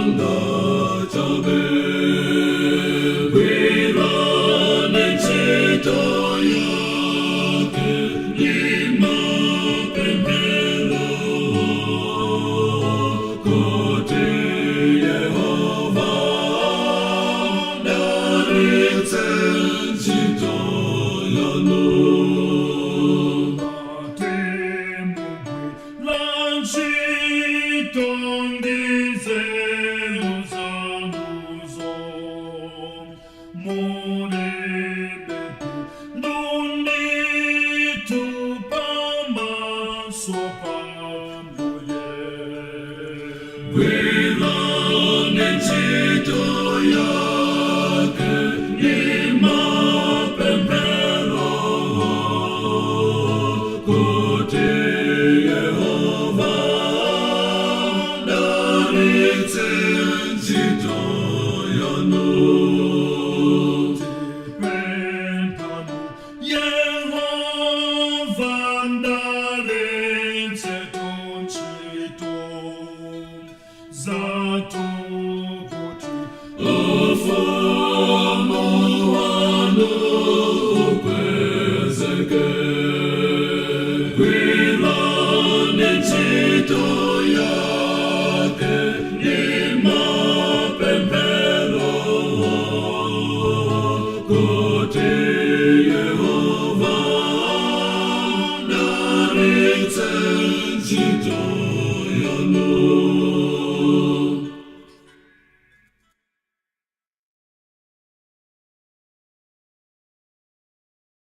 Wanga chabe. Gwirani ntchito yake ndimapemphero, kuti Yehova adalitse ntchito yanu. Ngati mugwira ntchito ndi nzeru zanuzo, mulibe phindu ndithu pamaso pa Ambuye. Gwirani ntchito yake ndimapemphero, kuti Yehova adalitse ntchito yanu. Tipemphanu Yehova adalitse ntchito zathu kuti Ufumu wanu ukwezeke. Gwirani ntchito yake ndimapemphero, kuti Yehova adalitse ntchito yanu.